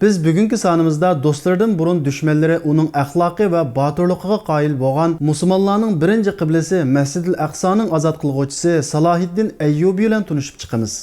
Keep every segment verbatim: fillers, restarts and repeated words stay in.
بىز بۈگۈنكى سانىمىزدا دوستلىرىدىن بۇرۇن دۈشمەنلىرى ئۇنىڭ ئەخلاقى ۋە باتۇرلۇقىغا قايىل بولغان مۇسۇلمانلارنىڭ بىرىنچى قىبلىسى مەسجىدىل ئەقسانىڭ ئازاد قىلغۇچىسى سالاھىددىن ئەييۇبى بىلەن تونۇشۇپ چىقىمىز.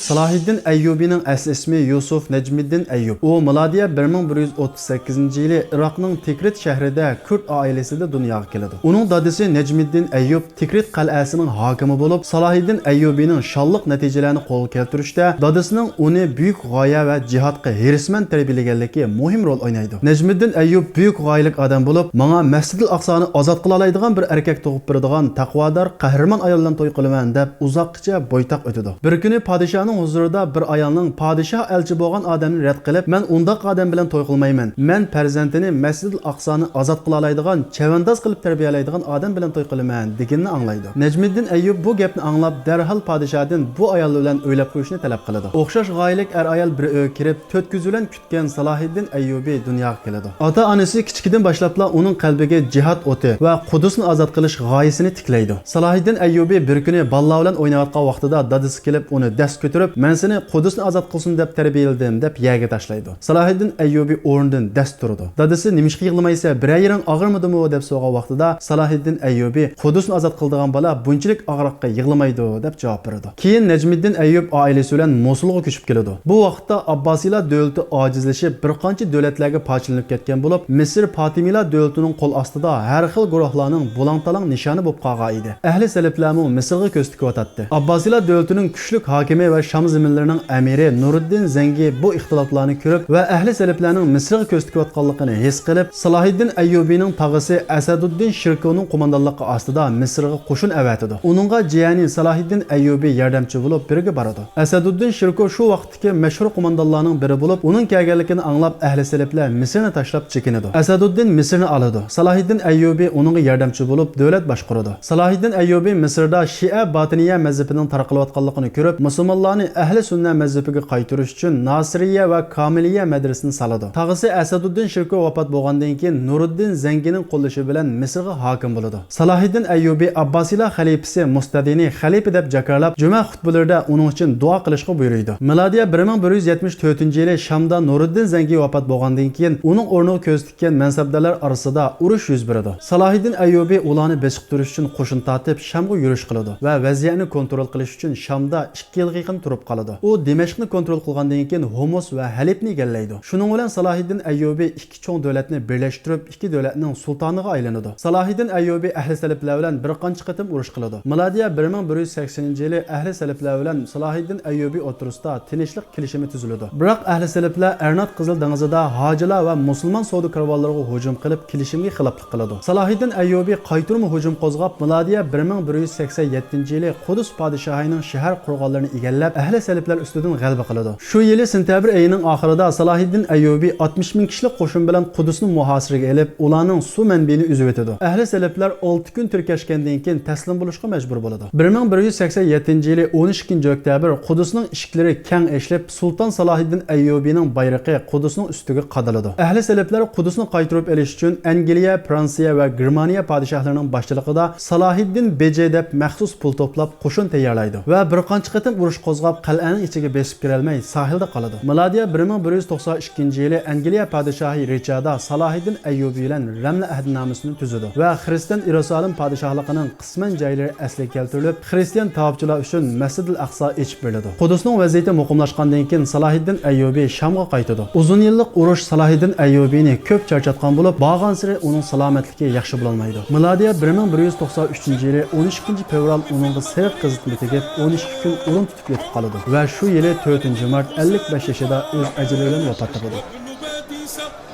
سالاھىددىن ئەييۇبىنىڭ ئەسلى ئىسمى يۈسۈف نەجمىددىن ئەييۇب. ئۇ مىلادىيە بىر مىڭ بىر يۈز ئوتتۇز سەككىزىنچى يىلى ئىراقنىڭ تىكرىت شەھىرىدە كۈرد ئائىلىسىدە دۇنياغا كېلىدۇ. ئۇنىڭ دادىسى نەجمىددىن ئەييۇب تىكرىت قەلئەسىنىڭ ھاكىمى بولۇپ، سالاھىددىن ئەييۇبىنىڭ شانلىق نەتىجىلەرنى قولغا كەلتۈرۈشتە دادىسىنىڭ ئۇنى بۈيۈك غايە ۋە جىھادقا ھېرىسمەن تەربىيەلىگەنلىكى مۇھىم رول ئوينايدۇ. نەجمىددىن ئەييۇب بۈيۈك غايىلىك ئادەم بولۇپ، ماڭا مەسجىدىل ئاقسانى ئازاد قىلالايدىغان بىر ئەركەك تۇغۇپ بېرىدىغان تەقۋادار، قەھرىمان ئايال بىلەن توي قىلىمەن، دەپ ئۇزاققىچە بويتاق ئۆتىدۇ. بىر كۈنى پادىشاھنىڭ ھۇزۇرىدا بىر ئايالنىڭ پادىشاھ ئەلچى بولغان ئادەمنى رەت قىلىپ، مەن ئۇنداق ئادەم بىلەن توي قىلمايمەن، مەن پەرزەنتىنى مەسجىدىل ئاقسانى ئازاد قىلالايدىغان، چەۋەنداز قىلىپ تەربىيەلەيدىغان ئادەم بىلەن توي قىلىمەن، دېگىنىنى ئاڭلايدۇ. نەجمىددىن ئەييۇب بۇ گەپنى ئاڭلاپ، دەرھال پادىشاھدىن بۇ ئايال بىلەن ئۆيلەپ قويۇشنى تەلەپ قىلىدۇ. ئوخشاش غايىلىك ئەر-ئايال بىر ئۆيگە كىرىپ، تۆت كۆز بىلەن كۈتكەن سالاھىددىن ئەييۇبى دۇنياغا كېلىدۇ. ئاتا-ئانىسى كىچىكىدىن باشلاپلا ئۇنىڭ قەلبىگە جىھاد ئوتى ۋە قۇدۇسنى ئازاد قىلىش غايىسىنى تىكلەيدۇ. سالاھىددىن ئەييۇبى بىر كۈنى بالىلار بىلەن ئويناۋاتقان ۋاقتىدا دادىسى كېلىپ، ئۇنى دەس كۆتۈرۈپ، مەن سېنى قۇدۇسنى ئازاد قىلسۇن دەپ تەربىيەلىدىم، دەپ يەرگە تاشلايدۇ. سالاھىددىن ئەييۇبى ئورنىدىن دەس تۇرىدۇ. دادىسى، نېمىشقا يىغلىمايسەن؟ بىرەر يېرىڭ ئاغرىمىدىمۇ؟ دەپ سورىغان ۋاقتىدا سالاھىددىن ئەييۇبى، قۇدۇسنى ئازاد قىلىدىغان بالا بۇنچىلىك ئاغرىققا يىغلىمايدۇ، دەپ جاۋاب بېرىدۇ. كېيىن نەجمىددىن ئەييۇب ئائىلىسى بىلەن موسۇلغا كۆچۈپ كېلىدۇ. بۇ ۋاقىتتا ئابباسىيلار دۆلىتى ئاجىزلىشىپ، بىر قانچە دۆلەتلەرگە پارچىلىنىپ كەتكەن بولۇپ، مىسىر پاتىمىيلار دۆلىتىنىڭ قول ئاستىدا ھەر خىل گۇرۇھلارنىڭ بۇلاڭ-تالاڭ نىشانى بولۇپ قالغان ئىدى. ئەھلى سەلەپلەرمۇ مىسىرغا كۆز تىكىۋاتاتتى. ئابباسىيلار دۆلىتىنىڭ كۈچلۈك ھاكىمى ۋە شام زېمىنلىرىنىڭ ئەمىرى نۇرۇددىن زەڭگى بۇ ئىختىلاپلارنى كۆرۈپ ۋە ئەھلى سەلەپلەرنىڭ مىسىرغا كۆز تىكىۋاتقانلىقىنى ھېس قىلىپ، سالاھىددىن ئەييۇبىنىڭ تاغىسى ئەسەدۇددىن شىركۇنىڭ قوماندانلىقى ئاستىدا مىسىرغا قوشۇن ئەۋەتىدۇ. ئۇنىڭغا جىيەنى سالاھىددىن ئەييۇبى ياردەمچى بولۇپ بىرگە بارىدۇ. ئەسەدۇددىن شىركۇ شۇ ۋاقىتتىكى مەشھۇر قوماندانلارنىڭ بىرى بولۇپ، ئۇنىڭ كەلگەنلىكىنى ئاڭلاپ، ئەھلى سەلەپلەر مىسىرنى تاشلاپ چېكىنىدۇ. ئەسەدۇددىن مىسىرنى ئالىدۇ. سالاھىددىن ئەييۇبى ئۇنىڭغا ياردەمچى بولۇپ دۆلەت باشقۇرىدۇ. سالاھىددىن ئەييۇبى مىسىردا شىئە باتىنىيە مەزھىپىنىڭ تارقىلىۋاتقانلىقىنى كۆرۈپ، مۇسۇلمانلارنى ئەھلى سۈننە مەزھىپىگە قايتۇرۇش ئۈچۈن ناسىرىيە ۋە كامىلىيە مەدرىسىنى سالىدۇ. تاغىسى ئەسەدۇددىن شىركۇ ۋاپات بولغاندىن كېيىن، نۇرۇددىن زەڭگىنىڭ قوللىشى بىلەن مىسىرغا ھاكىم بولىدۇ. سالاھىددىن ئەييۇبى ئابباسىيلار خەلىپىسى مۇستەدىنى خەلىپە دەپ جاكارلاپ، جۈمە خۇتبىلىرىدە ئۇنىڭ ئۈچۈن دۇئا قىلىشقا بۇيرۇيدۇ. مىلادىيە بىر مىڭ بىر يۈز يەتمىش تۆتىنچى يىلى شامدا نۇرۇددىن زەڭگى ۋاپات بولغاندىن كېيىن، ئۇنىڭ ئورنىغا كۆز تىككەن مەنسەپدارلار ئارىسىدا ئۇرۇش يۈز بېرىدۇ. سالاھىددىن ئەييۇبى ئۇلارنى بېسىقتۇرۇش ئۈچۈن قوشۇن تارتىپ، شامغا يۈرۈش قىلىدۇ ۋە ۋەزىيەتنى كونترول قىلىش ئۈچۈن شامدا ئىككى يىلغا يېقىن تۇرۇپ قالىدۇ. ئۇ دىمەشقنى كونترول قىلغاندىن كېيىن، ھومۇس ۋە ھەلىبنى ئىگىلەيدۇ. شۇنىڭ بىلەن سالاھىددىن ئەييۇبى ئىككى چوڭ دۆلەتنى بىرلەشتۈرۈپ، ئىككى دۆلەتنىڭ سۇلتانىغا ئايلىنىدۇ. سالاھىددىن ئەييۇبى ئەھلى سەلەپلەر بىلەن بىر قانچە قېتىم ئۇرۇش قىلىدۇ. مىلادىيە بىر مىڭ بىر يۈز سەكسىنىنچى يىلى ئەھلى سەلەپلەر بىلەن سالاھىددىن ئەييۇبى ئوتتۇرىسىدا تىنچلىق كېلىشىمى تۈزۈلىدۇ. بىراق ئەھلى سەلەپلەر ئەرنات قىزىل دېڭىزىدا ھاجىلار ۋە مۇسۇلمان سودا كارۋانلىرىغا ھۇجۇم قىلىپ، كېلىشىمگە خىلاپلىق قىلىدۇ. سالاھىددىن ئەييۇبى قايتۇرما ھۇجۇم قوزغاپ، مىلادىيە بىر مىڭ بىر يۈز سەكسەن يەتتىنچى يىلى قۇدۇس پادىشاھىنىڭ شەھەر قورغانلىرىنى ئىگىلەپ، ئەھلى سەلەپلەر ئۈستىدىن غەلىبە قىلىدۇ. شۇ يىلى سېنتەبىر ئېيىنىڭ ئاخىرىدا سالاھىددىن ئەييۇبى ئاتمىش مىڭ كىشىلىك قوشۇن بىلەن قۇدۇسنى مۇھاسىرىگە ئېلىپ، ئۇلارنىڭ سۇ مەنبىيىنى ئۈزۈۋېتىدۇ. ئەھلى سەلەپلەر ئالتە كۈن تىركەشكەندىن كېيىن تەسلىم بولۇشقا مەجبۇر بولىدۇ. بىر مىڭ بىر يۈز سەكسەن يەتتىنچى يىلى ئون ئىككىنچى ئۆكتەبىر قۇدۇسنىڭ ئىشىكلىرى كەڭ ئېچىلىپ، سۇلتان سالاھىددىن ئەييۇبىنىڭ بايرىقى قۇدۇسنىڭ ئۈستىگە قادىلىدۇ. ئەھلى سەلەپلەر قۇدۇسنى قايتۇرۇپ ئېلىش ئۈچۈن ئەنگلىيە، فرانسىيە ۋە گېرمانىيە پادىشاھلىرىنىڭ باشچىلىقىدا سالاھىددىن بېجى دەپ مەخسۇس پۇل توپلاپ، قوشۇن تەييارلايدۇ ۋە بىر قانچە قېتىم ئۇرۇش قوزغاپ، قەلئەنىڭ ئىچىگە بېسىپ كىرەلمەي، ساھىلدا قالىدۇ. مىلادىيە بىر مىڭ بىر يۈز توقسان ئىككىنچى يىلى ئەنگلىيە پادىشاھى رىچاردا سالاھىددىن ئەييۇبى بىلەن رەملە ئەھدىنامىسىنى تۈزىدۇ ۋە خىرىستىيان يېرۇسالېم پادىشاھلىقىنىڭ قىسمەن جايلىرى ئەسلىگە كەلتۈرۈلۈپ، خىرىستىيان تاۋاپچىلار ئۈچۈن مەسجىدىل ئەقسا ئېچىپ بېرىلىدۇ. قۇدۇسنىڭ ۋەزىيىتى مۇقىملاشقاندىن كېيىن، سالاھىددىن ئەييۇبى شامغا قايتىدۇ. ئۇزۇن يىللىق ئۇرۇش سالاھىددىن ئەييۇبىنى كۆپ چارچاتقان بولۇپ، بارغانسېرى ئۇنىڭ سالامەتلىكى ياخشى بولالمايدۇ. مىلادىيە بىر مىڭ بىر يۈز توقسان ئۈچىنچى يىلى ئون ئىككىنچى فېۋرال ئۇنىڭغا سېرىق قىزىتما تېگىپ، ئون ئىككى كۈن ئۇرۇن تۇتۇپ يېتىپ قالىدۇ ۋە شۇ يىلى تۆتىنچى مارت ئەللىك بەش يېشىدا ئۆز ئەجىلى بىلەن ۋاپات تاپىدۇ.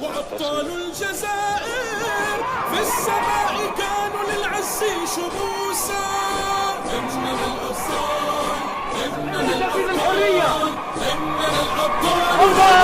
وأبطال الجزائر في السماء كانوا للعز شموسا. إننا الأبطال، إننا الأبطال، إننا الأبطال.